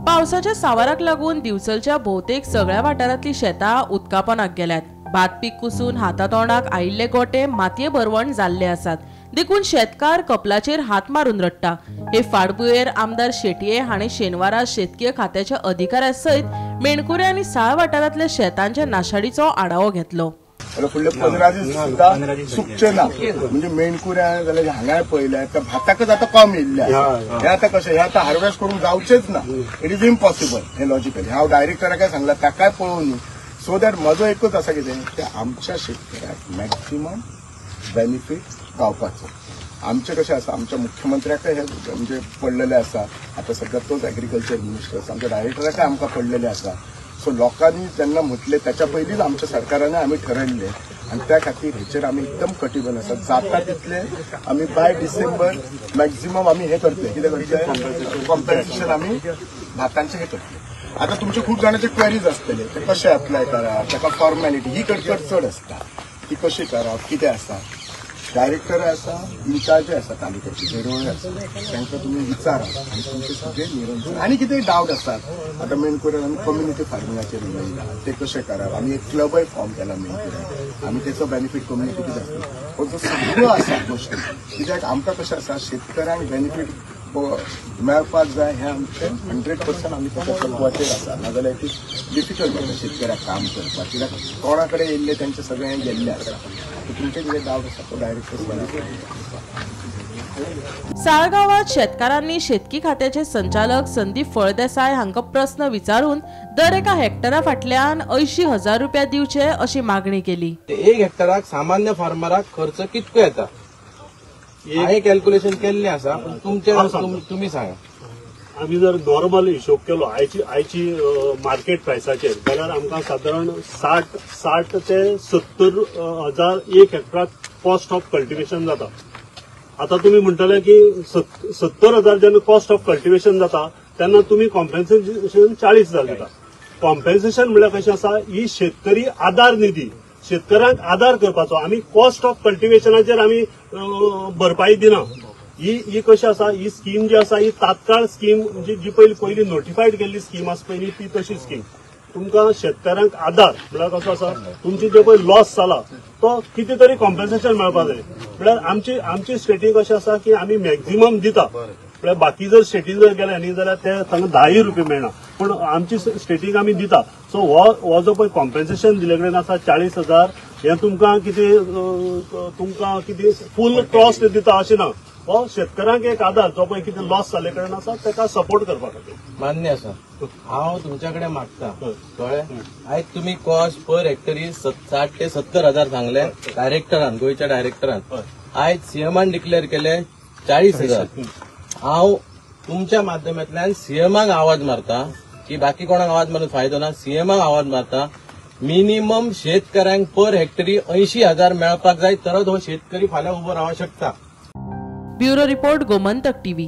पावसाच्या सावाराक लागून दिवचलच्या भोवतेक सगळ्या वाठारांतली शेतां उदकापोनाक गेल्यात. भात पीक कुसून हातातोंडाक आयिल्ले गोटे मातये भरवण जाल्ले आसात, देखून शेतकार कपलाचेर हात मारून रडटा. हे फाटभुंयेर आमदार शेटये हांणी शेनवारा शेतकीय खात्याच्या अधिकाऱ्या सयत मेणकुरे आनी साळ वाठारांतल्या शेतांच्या नाशाडीचो आढावो घेतलो. फुडले 15 दीस सुद्दां सुकचे ना, म्हणजे मेणकुऱ्या जाल्यार हांगाय पळयल्या त्या भाताकच आतां कम येयल्ले. हे आतां कशें, हे आतां हार्वेस्ट करूंक जावचेच ना, it is impossible. हे लॉजिकली हांव डायरेक्टराकय सांगला, ताकाय पळोवन न्ही. सो that म्हजो एकूच आसा कितें ते आमच्या शेतकऱ्याक मॅक्सिमम बेनिफीट गावपाचो. आमचें कशें आसा, आमच्या मुख्यमंत्र्याकय हे म्हणजे पडलेले आसा, आतां सद्या तोच एग्रीकल्चर मिनिस्टर आसा, आमच्या डायरेक्टराकय आमकां पडलेले आसा. सो लोकांनी जेन्ना म्हटलें त्याच्या पयलींच आमच्या सरकारान आमी ठरयल्लें आनी त्या खातीर हेचेर आमी एकदम कटिबद्ध आसा. जाता तितले आमी बाय डिसेंबर मॅक्झिमम आमी हें करतले, कितें करतले, कॉम्पेन्सेशन आमी भातांचें हें करतले. आतां तुमचे खूब जाणांचे क्वेरीज आसतले, ते कशें अप्लाय करप, ताका फॉर्मेलिटी ही कटकट चड आसता, ती कशी करप, कितें आसा. डायरेक्टर आसा, इन्चार्ज आसा तालुक्याचे, झेडोळे आसा, तांकां तुमी विचारा आनी तुमचे सगळे निरंतर आनी कितें डावट आसात. आतां मेणकुऱ्यान आमी कम्युनिटी फार्मिंगाचेर उलयला, ते कशें करप, आमी एक क्लबय फॉर्म केला मेणकुऱ्यान, आमी तेचो बेनिफीट कम्युनिटीक जातलो. हो जो सगळ्यो आसा गोश्टी, कित्याक आमकां कशें आसा, शेतकऱ्यांक बेनिफीट मेळपाक जाय हें आमचें 100% आमी ताच्या तत्वाचेर आसा. नाजाल्यार it is difficult जाता शेतकऱ्याक काम करपाक, कित्याक कोणा कडेन येयल्ले तेंचे सगळें गेल्लें आसा. तुमचे कितें डावट आसा तो डायरेक्ट. साळगांवांत शेतकारांनी शेतकी खात्याचे संचालक संदीप फळदेसाय हांकां प्रस्न विचारून दर एका हेक्टरा फाटल्यान 80,000 रुपया दिवचे अशी मागणी केली. एक हेक्टराक सामान्य फार्मराक खर्च कितको येता हांवें कॅल्क्युलेशन केल्लें आसा, पण तुमचे तुमी सांगा. आमी जर नॉर्मल हिशोब केलो आयची मार्केट प्रायसाचेर जाल्यार आमकां सादारण 60 ते 70 हजार एक हेक्टराक कॉस्ट ऑफ कल्टिवेशन जाता. आतां तुमी म्हणटले की 70 हजार जेन्ना कॉस्ट ऑफ कल्टिवेशन जाता तेन्ना तुमी कॉम्पेन्सेशन 40 हजार दिता. कॉम्पेन्सेशन म्हणल्यार कशें आसा, ही शेतकरी आदार निधी, शेतकऱ्यांक आदार करपाचो. आमी कॉस्ट ऑफ कल्टिवेशनाचेर आमी भरपाई दिना. ही कशी आसा, ही स्कीम जी आसा ही तात्काळ स्कीम, जी पयली नोटिफायड केल्ली स्कीम आसा पयली ती तशी स्कीम. तुमकां शेतकऱ्यांक आदार म्हळ्यार कसो आसा, तुमची जे पळय लॉस जाला तो कितें तरी कॉम्पेन्सेशन मेळपाक जाय. म्हळ्यार आमची स्टेटी कशें आसा की आमी मॅक्झिमम दिता, म्हळ्यार बाकी जर स्टेटीन जर गेले न्ही जाल्यार ते तांकां 10 रुपये मेळना, पूण आमची स्टेटीक आमी दिता. सो हो जो पळय कॉम्पेन्सेशन दिले कडेन आसा 40 हजार, हें तुमकां कितें तुमकां कितें फूल कॉस्ट दिता अशें ना. हो शेतकऱ्यांक एक आदार, जो पळय कितें लॉस जाल्ले कडेन आसा ताका सपोर्ट करपा खातीर. मान्य आसा. हांव तुमच्या कडेन मागता, कळ्ळें, आयज तुमी कॉस्ट पर हेक्टरी 60 ते 70 हजार सांगले डायरेक्टरान, गोंयच्या डायरेक्टरान. आयज सीएमान डिक्लेअर केले 40 हजार. हांव तुमच्या माध्यमांतल्यान सीएमाक आवाज मारता की बाकी कोणाक आवाज मारून फायदो ना, सीएमाक आवाज मारता, मिनिमम शेतकऱ्यांक पर हेक्टरी 80 हजार मेळपाक जाय, तरच हो शेतकरी फाल्यां उबो रावंक शकता. Bureau report, Gomantak TV.